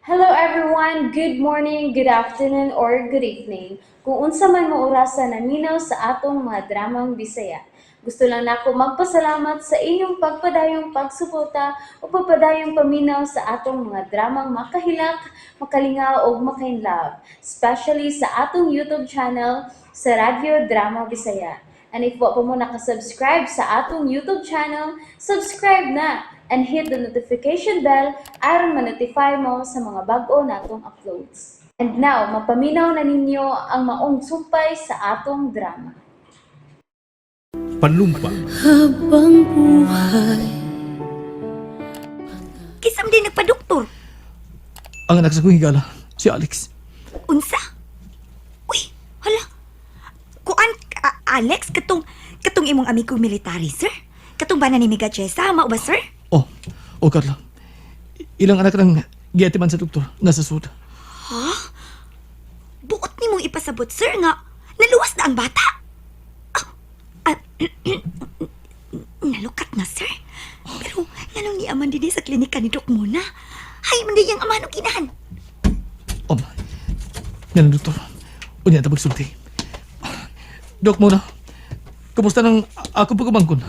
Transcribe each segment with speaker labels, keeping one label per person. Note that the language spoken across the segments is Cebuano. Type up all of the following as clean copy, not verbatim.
Speaker 1: Hello everyone! Good morning, good afternoon, or good evening. Kung unsa man mo orasa naminaw sa atong mga dramang Bisaya. Gusto lang nako magpasalamat sa inyong pagpadayong pagsuporta o pagpadayong paminaw sa atong mga dramang makahilak, makalingaw ug makainlove, especially sa atong YouTube channel sa Radyo Drama Bisaya. And if wa pa mo nakasubscribe sa atong YouTube channel, subscribe na and hit the notification bell aron ma-notify mo sa mga bag-o natong uploads. And now, mapaminaw na ninyo ang maong sumpay sa atong drama.
Speaker 2: Panumpa.
Speaker 3: Habang buhay.
Speaker 4: Kisam din nagpadoktor.
Speaker 5: Ang anak sa kong higala, si Alex.
Speaker 4: Unsa? Uy, hala. Kuan, Alex, katong, katong imong amigo military, sir? Katong ba na ni Miga Chesa, mao ba, sir?
Speaker 5: Oh, oh Carla. Ilang anak ng giatiman sa doktor, nasa suda.
Speaker 4: Buot ni mong ipasabot, sir, nga naluwas na ang bata. Ah, ah, nalukat na, sir. Pero nganong ni aman dinhi sa klinika ni Doc Mona? Hay, man di ang amahan og kinahan.
Speaker 5: Oh, yan ang doktor. Unya ta magsulti. Dok muna, kumusta nang ako pagumangkon?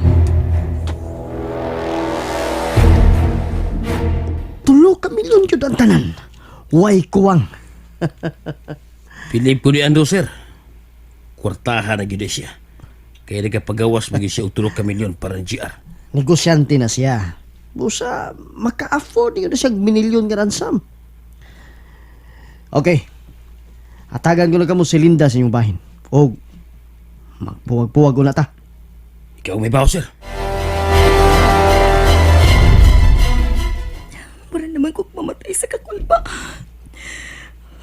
Speaker 6: 3 ka milyon yun ang tanan. Way kuwang.
Speaker 7: Pilip ko ni Andrew, sir. Kwartahan na gyud siya. Kaya nagkapagawas maging siya og 3 ka milyon para ng GR.
Speaker 6: Negosyante na siya. Busa, maka-afford yun na siya minilyon nga ransom. Okay. Atagan ko na kamo si Linda sa inyong bahin. O, magpuwag-puwag ko na ta.
Speaker 7: Ikaw may bawo, sir.
Speaker 4: Mura naman kong mamatay sa kakulba.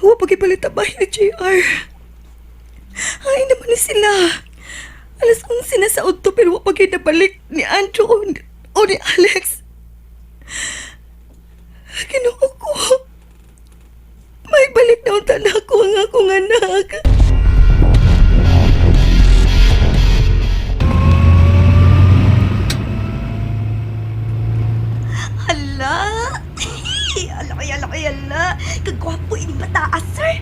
Speaker 4: Huwag pag-ipalit ang bahay ni JR. Ay naman ni sila. Alas 11 na sa udto pero wag pag balik ni Andrew o ni Alex. Ginoo ko. May balik na unta na ako ang akong anak. Hala! Ala, ay, ala, ay, ala! Kagwapo ining bataa, sir!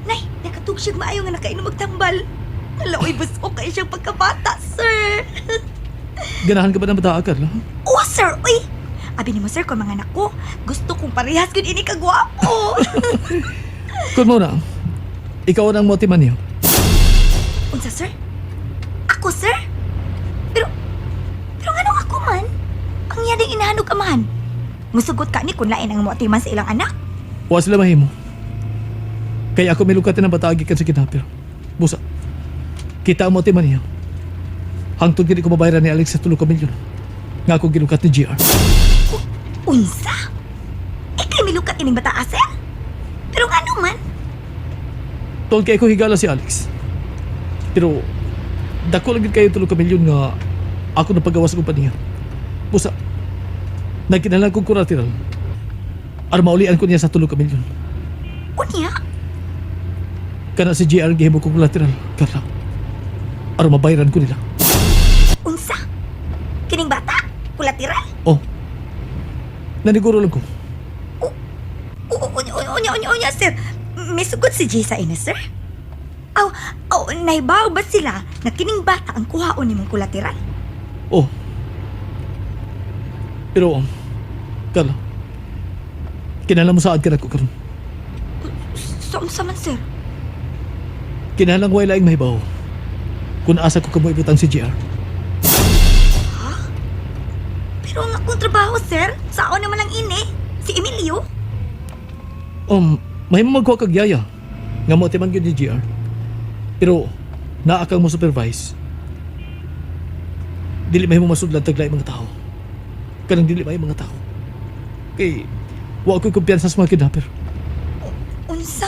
Speaker 4: Nay, nakatug siyang maayo nga nakainom magtambal. Hala, oy, busok kayo siyang pagkabata, sir!
Speaker 5: Ganahan ka ba ng bata, Carla?
Speaker 4: Oh, sir, oy! Abi nimo, sir, kung mga anak ko, gusto kong parehas yun ini kagwapo.
Speaker 5: Kun muna, ikaw ang motiman niyo.
Speaker 4: Unsa, sir? Ako, sir? Pero, pero nganong ako man? Ang yading inahanog amahan. Musugot ka ni kung lain ang moatiman sa ilang anak.
Speaker 5: Wa sila mahimo. Kaya ako milukatin ang bata gikan sa kidnapper. Busa, kita ang motiman niya. Hangtod gini ko mabayaran ni Alex sa 3 ka milyon. Nga ako gilukat ni GR.
Speaker 4: Unsa? Ikay milukat ining bata, sir? Pero ngano man?
Speaker 5: Tuon kay ko higala si Alex. Pero dako lang gid kayo 3 ka milyon nga ako napagawa sa kompanya. Busa, nagkinalang kong collateral. Aron maulian ko niya sa 3 ka milyon.
Speaker 4: Unya?
Speaker 5: Kana si GR gihimo kong collateral, Carla. Aron mabayaran ko nila.
Speaker 4: Unsa? Kining bata? Collateral?
Speaker 5: Oh, naniguro lang ko.
Speaker 4: Unya, unya, unya, unya, sir. May sugot si Jay sa ina, sir? Aw, aw, naibaw ba sila nga kining bata ang kuhaon nimong collateral?
Speaker 5: Oh. Pero, Carla, kinahanglan mo saad ka nako karon.
Speaker 4: Sa unsa man, sir?
Speaker 5: Kinahanglan way laing mahibaw. Kung asa ko kamo ibutang si GR.
Speaker 4: Pero ang akong trabaho, sir, sao naman ang ini? Si Emilio?
Speaker 5: Mahimo magkuha kag yaya. Nga mo timan gyud ni GR. Pero naa kang mo supervise. Dili mahimo masudlan tag laing mga tao. Kanang dili may mga tao. Kay wa ko'y kumpiyansa sa mga kidnapper.
Speaker 4: Unsa?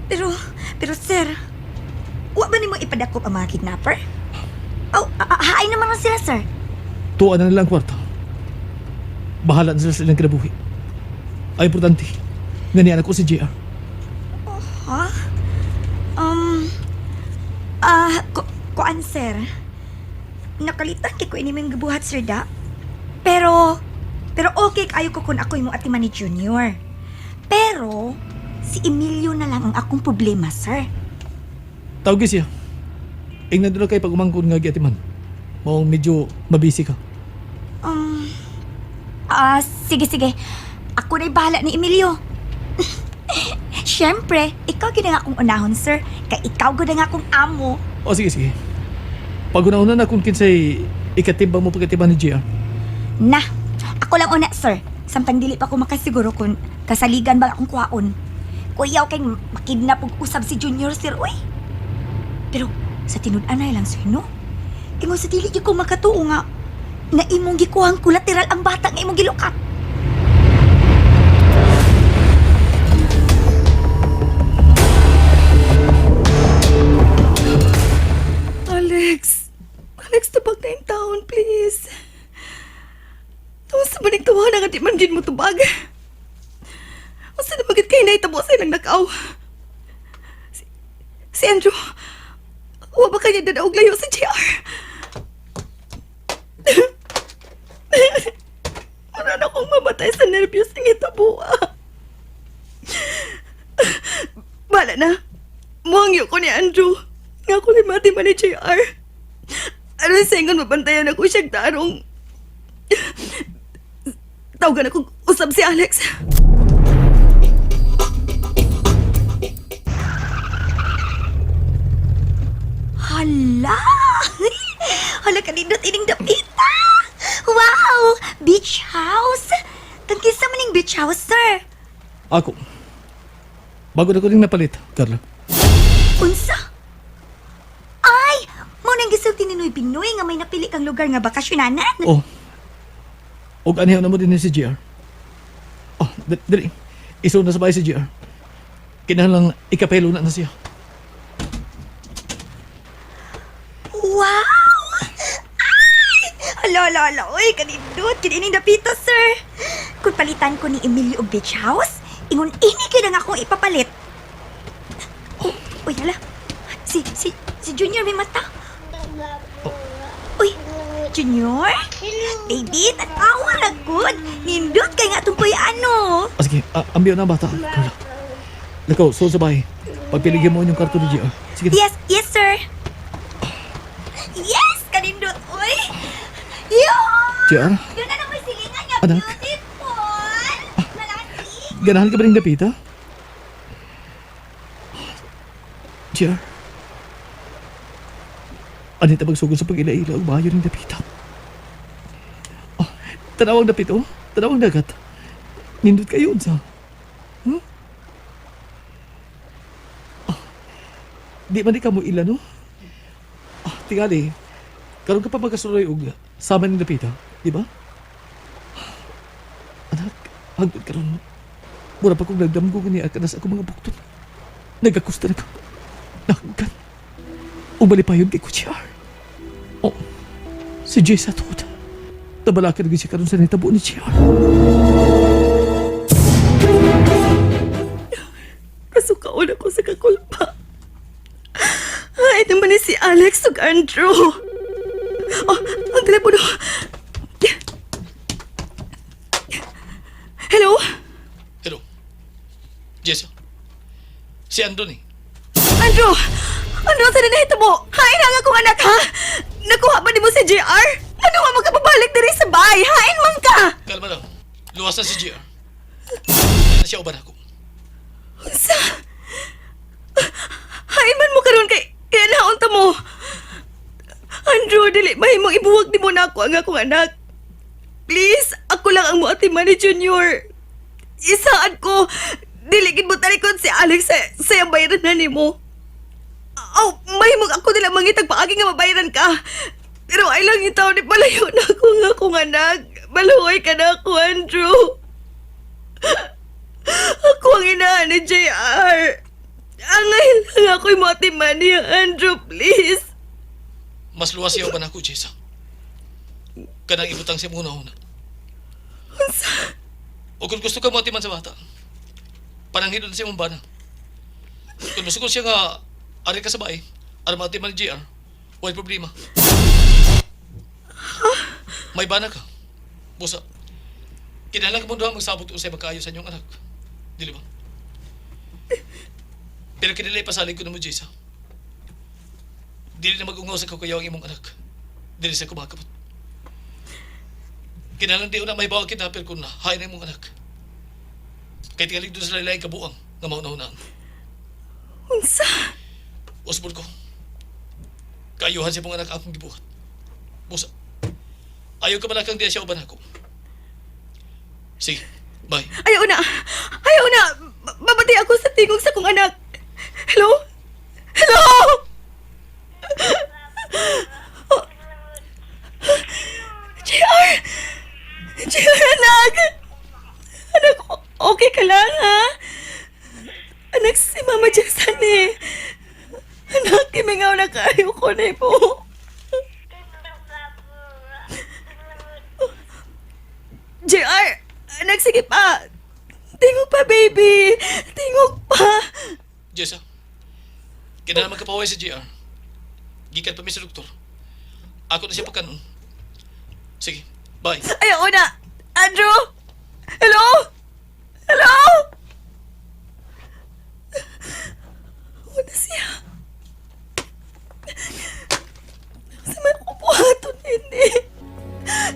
Speaker 4: Pero, pero sir, wa ba nimo ipadakop ang mga kidnapper? Aw, haay naman na sila, sir.
Speaker 5: Tuwa na nila ang kwarta. Bahala na sila sa ilang kinabuhi. Ay importante, nga niya ko si GR.
Speaker 4: Ha? Kuan, sir. Nakalitan kay ko ini mong gibuhat, sir, da. Pero, pero okay kayo ko kung ako imong atiman ni Junior. Pero, si Emilio na lang ang akong problema, sir.
Speaker 5: Tawag siya. Ingnan doon kay pag umangkon nga giatiman. Maong medyo mabisi ka.
Speaker 4: Ah, sige, sige. Ako na'y bahala ni Emilio. Siyempre, ikaw gid ang akong unahon, sir. Kay ikaw gud ang akong amo.
Speaker 5: O sige, sige. Pag una-una na kung kinsay ikatibang mo pagkatiba ni JR.
Speaker 4: Na, ako lang una, sir. Samtang dili pa ko makasiguro kung kasaligan ba akong kuhaon. Kuyaw kay makidnap og usab si Junior, sir, uy. Pero sa tinud-anay lang, sir, no? Ingon sa dili gyud ko makatuo nga na imong gikuhang kolateral ang bata nga imong gilukat.
Speaker 2: Alex! Alex, tubag na yung taon, please. Tapos sa banig tawa na nga di man gid mo tubag. Unsa na magid kay nahitabo sa ilang nakaw? Si Andrew, wa ba kanya dadaog layo sa JR? Wala na akong mamatay sa nervyos ng hitabo. Bala na. Muhangyo ko ni Andrew. Nga ko limati man ni JR. Ano sa ingon mabantayan ako siyang tarong. Tawagan ako usab si Alex.
Speaker 4: Hala! Hala, kanindot ining dapita! Wow! Beach house! Tangkisa man ning beach house, sir.
Speaker 5: Ako. Bago na ko rin napalit, Carla.
Speaker 4: Unsa? Ay! Mo nang gisulti ni Noy Pinoy nga may napili kang lugar nga bakasyonanan.
Speaker 5: Oh. Og anihaw na mo din si JR. Oh, dali. Iso na sa bahay si JR. Kinahanglang ikapelo na na siya.
Speaker 4: Wow! Ay! Hala, hala, hala. Uy, kanindot. Kinining dapita, sir. Kung palitan ko ni Emilio og beach house, ingon ini kay na nga akong ipapalit. Oh, uy, hala. Si Junior may mata. Uy, Junior? Baby, tanawa na good. Nindot kay nga itong kuya ano.
Speaker 5: Ah, sige, ambiyo na ang bata, Carla. Lakaw, so sa bahay. Pagpiligyan mo yung karto ni JR. Sige na.
Speaker 4: Yes, yes, sir. Yes, kanindot, uy. Yo!
Speaker 5: JR,
Speaker 4: Doon na naman silingan nga,
Speaker 5: Anak.
Speaker 4: beautiful! Malaki!
Speaker 5: ganahan ka ba rin dapita? JR. Anita magsugod sa pag-ila-ila og maayo ning dapita. Oh, tanawang dapit oh. Tanawang dagat. Nindot kayo unsa. Hmm? Oh, di man di ka mo ila no? Ah, tingali. Karon ka pa magkasuroy og sama ning dapita, di ba? Anak, hangtod karon mura pa kong nagdamgo ni kanas ako mga bukton. Nagakusta na ka. Nahanggan. Umalipayon kay Kuchiyar. Oh, si Jay sa tuod. Tabalakan na siya karon sa nitabo ni Chiar.
Speaker 2: Kasukaon ako sa kakulpa. Ay, naman ni si Alex ug Andrew. Oh, ang telepono. Hello?
Speaker 5: Hello. Jessa. Si Andon eh.
Speaker 2: Andrew! Andrew, saan na nahitabo? Hain ang akong anak, ha? Nakuha ba ni mo si JR? Ano nga magkapabalik diri sa bahay? Hain man ka!
Speaker 5: Kalma lang. Luwas na si JR. Na siya uban ako.
Speaker 2: Unsa? Hain man mo karon kay kaya naunta mo. Andrew, dili mahimong ibuwag nimo na ako ang akong anak. Please, ako lang ang muatiman ni Junior. Isaan ko, dili gid mo talikod si Alex sa sayang bayaran na nimo. Aw, mahimong ako nila mangitag paagi nga mabayaran ka. Pero ay lang itaw ni palayo na ako ang akong anak. Maluoy ka na ako, Andrew. Ako ang ina ni JR. Ang ngayon lang ako'y matiman niya, Andrew, please.
Speaker 5: Mas luwas siya uban ako, Jessa. Kanang ibutang siya muna una.
Speaker 2: Unsa?
Speaker 5: O kung gusto ka mo atiman sa bata, pananghidon siya mong bana. Kung gusto ko siya nga, ari ka sa bahay, ari maatiman ni JR, wala problema. May bana ka. Busa, kinahanglan ka mo doon magsabot usay magkaayo sa inyong anak. Dili ba? Pero kinilay pasalig ko na mo, Jessa. Dili na mag-ungaw sa kukuyaw ang imong anak. Dili sa kumakabot. Kinalang di na may bawag kita pero kung hain na imong anak. Kahit tingalig doon sa laylay kabuang nga mauna-unaan.
Speaker 4: Unsa?
Speaker 5: Usbon ko. Kaayuhan sa imong anak akong gibuhat. Busa. Ayaw ka balakang diya siya uban ako. Sige, bye.
Speaker 4: Ayaw na! Ayaw na! Mamatay ako sa tingog sa kong anak! Hello? Hello? Oh. JR! JR, anak! Anak, okay ka lang, ha? Anak, si Mama Jessan eh. Anak, kimingaw na kayo ko na po. JR! Anak, sige pa! Tingog pa, baby! Tingog pa!
Speaker 5: Jessa, kinahanglan magkapaway si JR. Gikan pa mi sa doktor. Ako na siya pagkanon. Sige, bye.
Speaker 4: Ayaw na! Andrew! Hello? Hello? Wala siya. Sa may kupuhaton hindi.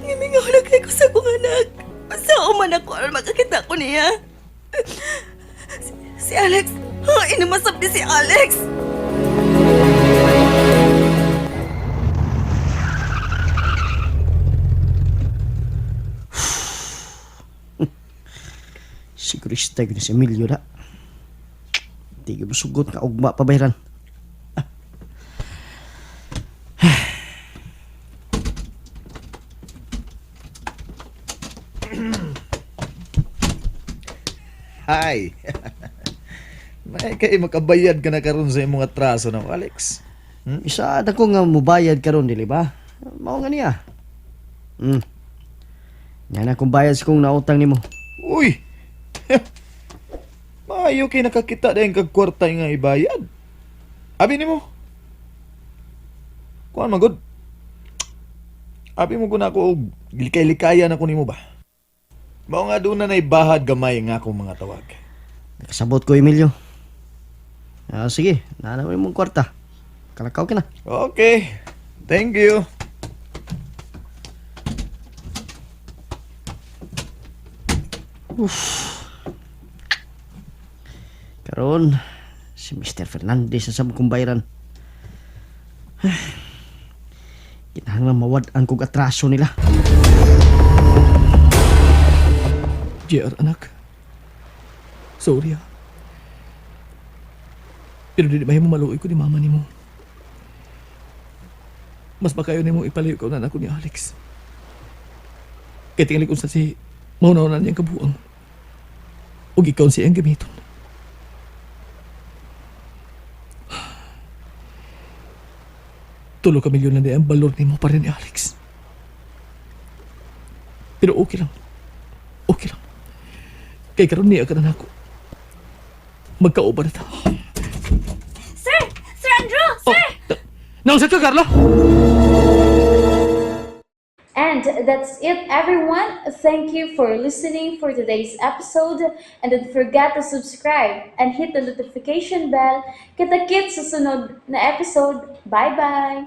Speaker 4: Ngimingaw na kay ko sa kong anak. Basta uman ako aron makakita ko niya. Si Alex. Oh, inumasap ni si Alex.
Speaker 6: Sigurista gyud si Emilio na. Di gyud mosugot nga ugma pa bayran.
Speaker 8: Hi. May kay makabayad ka na karon sa imong atraso na, Alex.
Speaker 6: Isa na ko nga mubayad karon dili ba? Mao nga niya. Nga na kung bayad sa kong nautang nimo.
Speaker 8: Uy. Maayo kay nakakita dayon kag kwarta nga ibayad. Abi nimo. Kuan magod. Abi mo guna ako og gilikay-likayan ako nimo ba. Mao nga doon na naibahad gamay nga akong mga tawag.
Speaker 6: Nakasabot ko, Emilio. Ah, sige, naana mo imong kwarta. Kalakaw ka na.
Speaker 8: Okay. Thank you.
Speaker 6: Karon si Mr. Fernandez sa sab kong bayaran. Kinahanglan mawad-an kog atraso nila.
Speaker 5: JR, anak. Sorry ah. Pero di ba mo maluoy ko ni mama nimo? Mas makayo nimo ipalayo ka na ako ni Alex. Kaya tingali kung sa si mauna-una niyang kabuang. Ug ikaw siya ang gamiton. Tulo ka milyon na ang balor nimo pa rin ni Alex. Pero okay lang. Okay lang. Kay karon niya ka na nako. Magkauban na ta.
Speaker 1: Sir! Sir Andrew! Sir!
Speaker 5: Oh, Naunsa ka, Carla?
Speaker 1: And that's it, everyone. Thank you for listening for today's episode. And don't forget to subscribe and hit the notification bell. Kita-kits sa sunod na episode. Bye-bye!